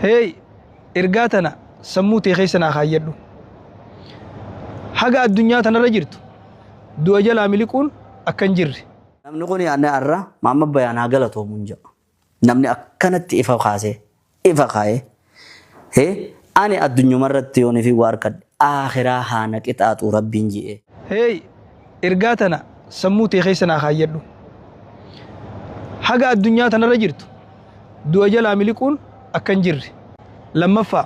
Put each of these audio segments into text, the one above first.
Hey, ergaa tana sammuu tee keessa naa kaayyadhu. Haga addunyaa tanarra jirtu du'a jalaa miliquun akka hin jirre. Namni kun ani har'a Maamma Bayaan haa galatoomu hin jedhu. Namni akkanatti ifa kaasee ifa kaa'ee hee ani addunyuma irratti yoon fi waa arkadhe aakhiraa haa na qixaaxu rabbiin ji'ee. Hey, ergaa tana sammuu tee keessa naa kaayyadhu. Haga addunyaa tanarra jirtu du'a jalaa miliquun akka hin jirre. Lammaffaa,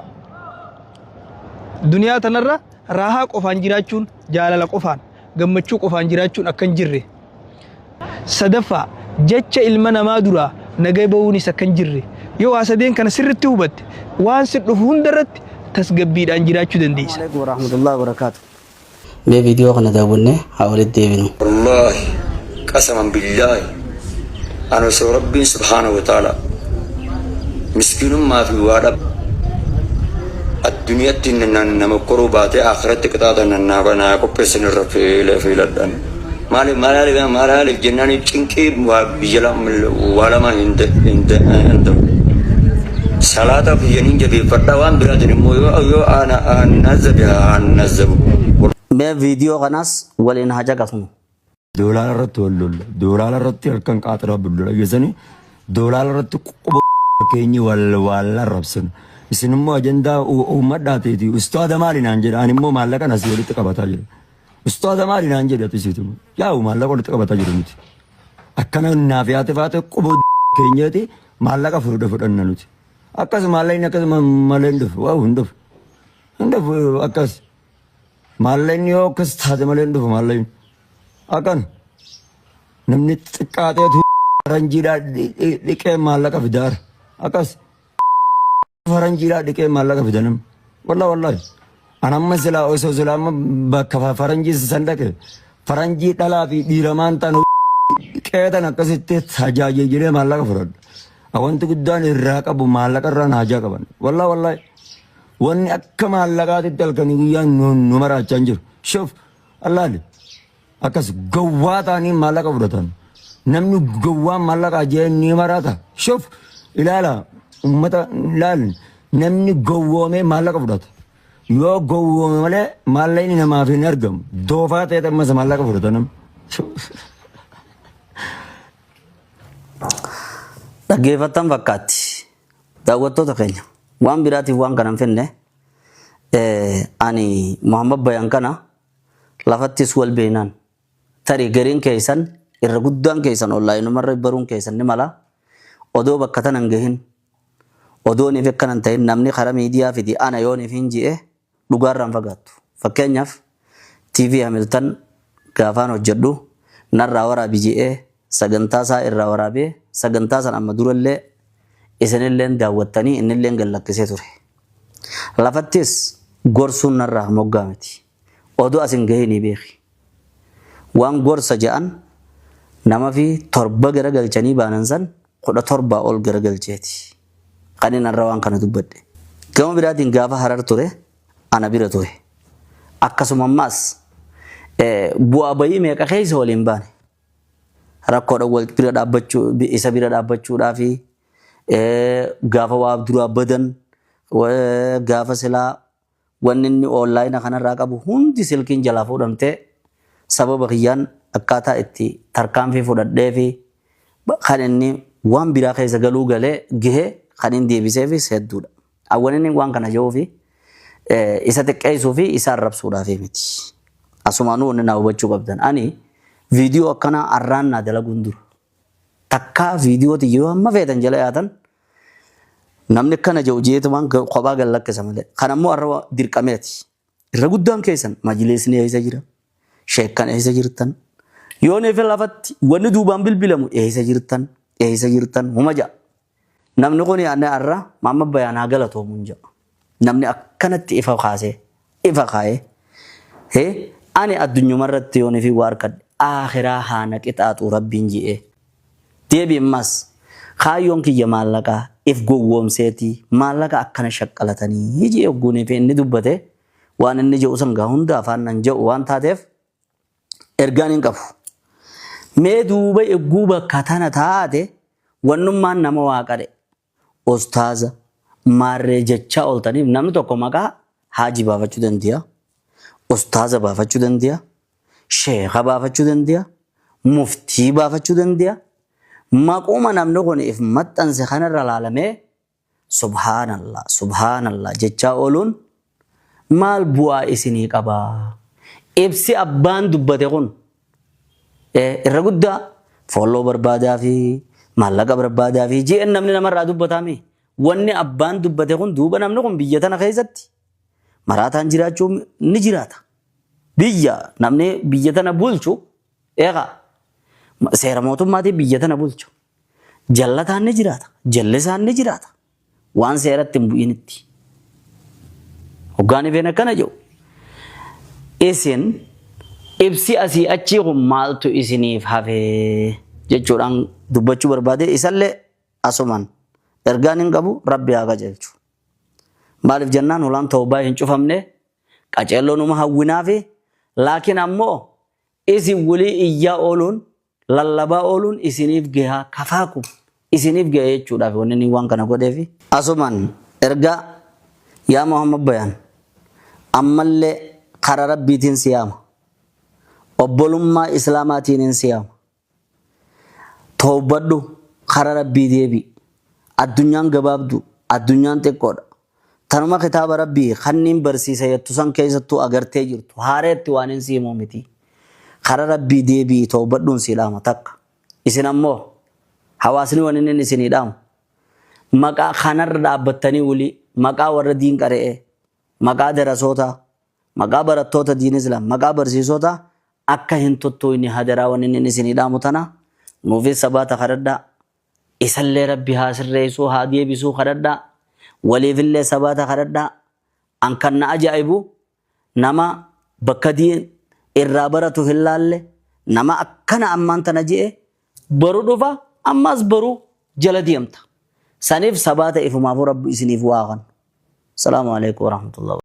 duniyaa tanarra raahaa qofaan jiraachuun, jaalala qofaan, gammachuu qofaan jiraachuun akka hin jirre. Sadaffaa, jecha ilma namaa duraa naga ba'uunis akka hin jirre. Yoo waa sadeen kana sirritti hubatte, waan si dhufu hunda irratti tasgabbiidhaan jiraachuu dandeessa. Alaikum warahmatullahi wabarakatuh. Mee viidiyoo kana daawwannee haa walitti deebinu. Wallaahi qasaman billaahi ani osoo rabbiin subhaanahu wa ta'ala miskiinummaa fi waa dhab adduniyatti nama koruu baatee akhiratti qixaaxa naa qopheessan irra filadhan. Maaliif maaliif maaliif jennaan cinqii waa biyya waa lama hin ta'u. Salaata kiyyaniin jabeeffadha waan biraatiin immoo yoo ana nazabe haa nazabu. Mee viidiyoo kanaas waliin haa caqasnu. Doolaara irratti wal lolla. Doolaara irratti halkan qaaxiraa bullu dhageessanii doolaara irratti quba keenyi wal wal arrabsinu. Isin immoo ajandaa uummadhaa ta'eeti. Ustaada maali naan jedha. Ani immoo maallaqa asii walitti qabataa jira. Ustaada maali naan jedhe ati isiitu. Yaa'u maallaqa walitti qabataa jiru nuti. Akkana naaf yaate faate quba keenyati maallaqa fudhadha fudhanna nuti. Akkas maallaqni akkasuma malee hin dhufu. Waaw hin dhufu. Hin dhufu akkas. Maallaqni yoo akkas taate malee hin dhufu maallaqni. Akkan namni xiqqaateetu faranjiidhaa dhiqee maallaqa fidaara. Akkas faranjiidhaa dhiqee maallaqa fida namni. Wallah wallahi. An amma silaa osoo silaa amma bakka faranjii san dhaqe faranjii dhalaa fi dhiiramaan tan qeetan akkasitti tajaajilee maallaqa fudhadha. Wanti guddaan irraa qabu maallaqa irraan haajaa qaban. Wallah wallahi. Wanni akka maallaqaatitti halkanii guyyaan nu maraachaa hin jiru. Shuf allaali. Akkas gowwaa ta'anii maallaqa fudhatan. Namni gowwaan maallaqa jee ni maraata. Shuf ilaala ummata ilaali namni gowwoomee maallaqa fudhata. Yoo gowwoome malee maallaqni namaaf hin argamu. Doofaa ta'e ammas maallaqa fudhata namni. Dhaggeeffattan fakkaatti. Daawwattoota keenya waan biraatiif waan kana hin finne ani Muhammad Bayan kana lafattis wal beeknaan tarii gariin keessan irra guddaan keessan onlaayinumarra baruun keessan ni mala odoo bakka tana hin gahin odooniif akkana hin ta'in namni karaa miidiyaa fidi ana yooniif hin ji'e dhugaarraan fagaattu. Fakkeenyaaf TV Hamilton gaafaan hojjedhu narraa waraabi ji'ee sagantaa isaa irraa waraabee sagantaa san amma durallee isinilleen daawwattanii innilleen gad lakkisee ture. Lafattis gorsuun narraa moggaa miti. Odoo as hin gahinii beeki. Waan gorsa ja'an nama fi 7 garagalchanii baanan san 17 ol garagalcheeti. Kanin har'a waan kana dubbadhe. Gama biraatiin gaafa Harar ture ana bira ture. Akkasuma ammaas bu'aa bayii meeqa keessa waliin baane. Rakkoodhaan wal bira dhaabbachuu isa bira dhaabbachuudhaa fi gaafa waa duraa badan gaafa silaa wanni inni onlaayina kanarraa qabu hundi silkiin jalaa fuudhamtee sababa kiyyaan akkaataa itti tarkaanfii fudhadhee fi kan inni waan biraa keessa galuu galee gahe kan inni deebiseefis hedduudha. Awwan inni waan kana jedhuu fi isa xiqqeessuu fi isa arrabsuudhaaf miti. Asumaanuu wanni naa hubachuu qabdan. Ani viidiyoo akkanaa arraan naa dalaguun dura. Takkaa viidiyoo tiyya yoo hamma feetan jala yaatan namni akkana jedhu jeetumaan kophaa gad lakkisa malee. Kan ammoo har'a dirqameeti. Irra guddaan keessan majliisni eessa jira? Sheekkan eessa jirtan? Yoo neefe lafatti wanni duubaan bilbilamu eessa jirtan? Eessa jirtan? Huma ja'a. Namni kun ani har'a Maamma Bayaan haa galatoomu hin jedhu. Namni akkanatti ifa kaasee ifa kaa'ee hee ani addunyuma irratti yoon fi waa arkadhe aakhiraa haa na qixaaxu rabbiin ji'ee. Deebi ammas kaayyoon kiyya maallaqaa if gowwoomseeti maallaqa akkana shaqqalatanii ji'ee hogguunii fi inni dubbate waan inni jedhu san gaa hunda afaan nan jedhu waan taateef ergaan hin qabu. Mee duuba egguu bakka tana taate wannummaan nama waa qadhe ustaaza Maarree jechaa ooltaniif namni tokko maqaa haaji baafachuu dandiya, ustaaza baafachuu dandiya, sheekha baafachuu dandiya, muftii baafachuu dandiya. Maquma namni kun if maxxanse kanarra laalamee Subhaanallah Subhaanallah jechaa ooluun maal bu'aa isinii qaba? Ibsi abbaan dubbate kun irra guddaa folloo barbaadaa fi maallaqa barbaadaa fi ji'een namni namarraa dubbataa mi? Wanni abbaan dubbate kun duuba namni kun biyya tana keessatti maraataan jiraachuu ni jiraata. Biyya namni biyya tana bulchu eegaa seera mootummaatiin biyya tana bulchu. Jallataan ni jiraata. Jallisaan ni jiraata. Waan seeratti hin bu'initti. Hoggaan ifeen akkana jedhu. Isin ibsi asii achii kun maaltu isiniif hafee jechuudhaan dubbachuu barbaade isallee asumaan ergaan hin qabu rabbi haa qajeelchu. Maaliif jennaan hulaan tawbaa hin cufamne qaceelloo numa hawwinaafi laakiin ammoo isin walii iyyaa ooluun lallabaa ooluun isiniif geha kafaakum isiniif geha jechuudhaaf wanni inni waan kana godheefi. Asumaan ergaa yaa Muhammad Bayaan ammallee kara Rabbiitiin si yaama. Obbolummaa Islaamaatiinin si yaama. Towbadhu kara Rabbii deebi'i. Addunyaan gabaabduu, addunyaan xiqqoodha. Tanuma kitaaba Rabbii kanniin barsiisa jettu san keessattuu agartee jirtu. Haareetti waan hin sii himuu miti. Kara Rabbii deebi'i towbadhuun sii dhaama takka. Isin ammoo hawaasni wanni inni isinii dhaamu maqaa kanarra dhaabbattanii wulii maqaa warra diin qare'ee maqaa darasootaa maqaa barattoota diin islaam maqaa barsiisotaa akka hin tuttuuyne hadaraa wanni inni isinii dhaamu tana nuufis sabaata kadhadhaa Isallee Rabbi haa sirreessuu haa deebisuu kadhadhaa. Waliifillee sabaata kadhadhaa. An kan na ajaa'ibu nama bakka diin irraa baratu hin laalle nama akkana ammaan tana je'e boru dhufa ammaas boru jala deemta. Saniif sabaata ifumaafuu Rabbi isiniif waa kannu. Salaamu alaikum warahmatullahi.